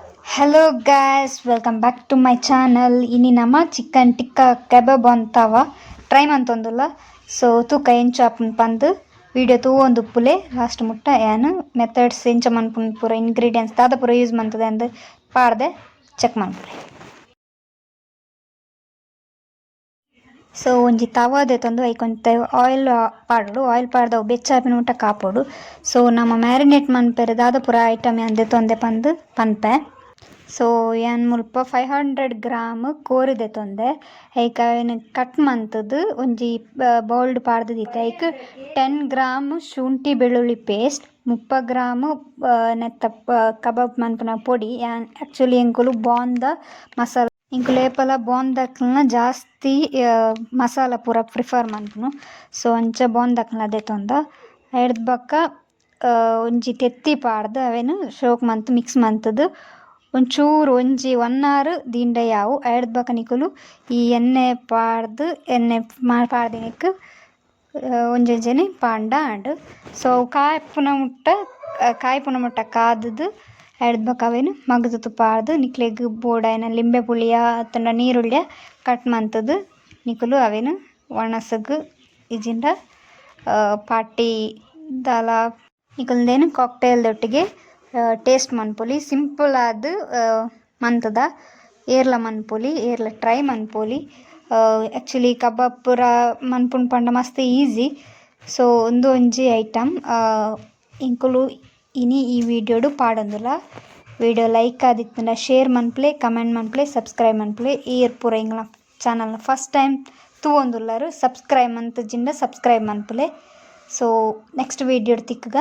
Hello guys, welcome back to my channel. ಇನಿ ನಮ chicken tikka ಕೆಬಾಬ್ ಅಂತವ ಟ್ರೈ ಮಂತೊಂದುಲ್ಲ. ಸೊ ತೂಕ ಎಂಚ ಆಪುಂಡು ಪಂದ್ ವಿಡಿಯೋ ತೂವೊಂದುಪ್ಪುಲೆ ಲಾಸ್ಟ್ ಮುಟ್ಟ. ಯಾನ್ ಮೆಥಡ್ಸ್ ಎಂಚ ಮನ್ಪುನು, ಪೂರ ಇಂಗ್ರೀಡಿಯೆಂಟ್ಸ್ ದಾದ ಪೂರ ಯೂಸ್ ಮಂತುದೆ ಅಂದ್ ಪಾಡ್ದೆ ಚೆಕ್ ಮನ್ಪುಲೆ. ಸೊ ಒಂಜಿ ತವಾ ದೆತೊಂದು ಐಕ್ ಒಂತೆ ಆಯಿಲ್ ಪಾಡೊಡು. ಆಯಿಲ್ ಪಾಡ್ದ್ ಅವು ಬೆಚ್ಚ ಆಪಿನ ಮುಟ್ಟ ಕಾಪೊಡು. ಸೊ ನಮ ಮ್ಯಾರಿನೇಟ್ ಮನ್ಪೆರೆ ದಾದ ಪೂರ ಐಟಮ್ ಯಾನ್ ದೆತೊಂದೆ ಪಂದ್ ಪನ್ಪೆ. ಸೊ ಯಾನ್ ಮುಲ್ಪ 500 ಗ್ರಾಮ್ ಕೋರಿ ದೆತೊಂದೆ. ಐಕ್ ಅವೆನ್ ಕಟ್ ಮಂತುದು ಒಂಜಿ ಬೌಲ್ಡ್ ಪಾಡ್ದ್ ದೀತೆ. ಐಕ್ 10 ಗ್ರಾಮ್ ಶುಂಠಿ ಬೆಳ್ಳುಳ್ಳಿ ಪೇಸ್ಟ್, 30 ಗ್ರಾಮ್ ನೆತ್ತ ಕಬಾಬ್ ಮನ್ಪುನ ಪೊಡಿ. ಯಾನ್ ಆಕ್ಚುಲಿ ಎಂಕುಲು ಬಾಂದ ಮಸಾಲ, ಎಂಕುಲು ಏಪಲ ಬಾಂದಕ್ಲ್ನ ಜಾಸ್ತಿ ಮಸಾಲ ಪೂರ ಪ್ರಿಫರ್ ಮನ್ಪುನು. ಸೊ ಅಂಚ ಬಾಂದಕ್ಲ್ನ ದೆತೊಂದ. ಐಡ್ದ್ ಬೊಕ್ಕ ಒಂಜಿ ತೆತ್ತಿ ಪಾಡ್ದ್ ಅವೆನ್ ಶೋಕ್ ಮಂತ್ ಮಿಕ್ಸ್ ಮಂತುದು ಒಂಚೂರು ಒಂಜಿ ಒನ್ ಆರ್ ದೀಂಡ ಯಾವು. ಐಡ್ದ್ ಬೊಕ್ಕ ನಿಕುಲು ಈ ಎಣ್ಣೆ ಪಾಡ್ದ್, ಎಣ್ಣೆ ಪಾಡ್ದಿನೆಕ್ ಒಂಜೊಂಜೆನೆ ಪಾಂಡ ಆಂಡ್. ಸೊ ಅವು ಕಾಪುನ ಮುಟ್ಟ, ಕಾಯ್ಪುನ ಮುಟ್ಟ ಕಾದುದು, ಐಡ್ದ್ ಬೊಕ್ಕ ಅವೆನ್ ಮಗ್ತುದು ಪಾಡ್ದ್, ನಿಕ್ಲೆಗ್ ಬೋಡಾಯಿನ ಲಿಂಬೆ ಪುಳಿಯ ಅತ್ತುಂಡ ನೀರುಳ್ಳಿಯ ಕಟ್ ಮಂತುದು ನಿಕುಲು ಅವೆನ್ ವನಸುಗು ಇಜ್ಜಿಂಡ ಪಾರ್ಟಿ ದಾಲ ನಿಕುಲು ಉಂದೆನ್ ಕಾಕ್ಟೈಲ್ ದೊಟ್ಟಿಗೆ ಟೇಸ್ಟ್ ಮನ್ಪೊಲಿ. ಸಿಂಪಲ್ ಆದ್ ಮಂತುದ, ಏರ್ಲ ಮನ್ಪೊಲಿ, ಏರ್ಲ ಟ್ರೈ ಮನ್ಪೊಲಿ. ಆಕ್ಚುಲಿ ಕಬಾಬ್ ಪೂರ ಮನ್ಪುನು ಪಂಡ ಮಸ್ತ್ ಈಸಿ. ಸೊ ಉಂದು ಒಂಜಿ ಐಟಮ್ ಎಂಕುಲು ಇನಿ ಈ ವಿಡಿಯೋಡು ಪಾಡೊಂದುಲ್ಲ. ವಿಡಿಯೋ ಲೈಕ್ ಆದಿತ್ತುಂಡ ಶೇರ್ ಮನ್ಪುಲೆ, ಕಮೆಂಟ್ ಮನ್ಪುಲೆ, ಸಬ್ಸ್ಕ್ರೈಬ್ ಮನ್ಪುಲೆ. ಈರ್ ಪೂರ ಎಂಕಲ್ನ ಚಾನಲ್ನ ಫಸ್ಟ್ ಟೈಮ್ ತೂವೊಂದುಲ್ಲರ್, ಸಬ್ಸ್ಕ್ರೈಬ್ ಮಂತುಜಿಂಡ ಸಬ್ಸ್ಕ್ರೈಬ್ ಮನ್ಪುಲೆ. So next ವಿಡಿಯೋಡ್ ತಿಕ್ಕುಗ.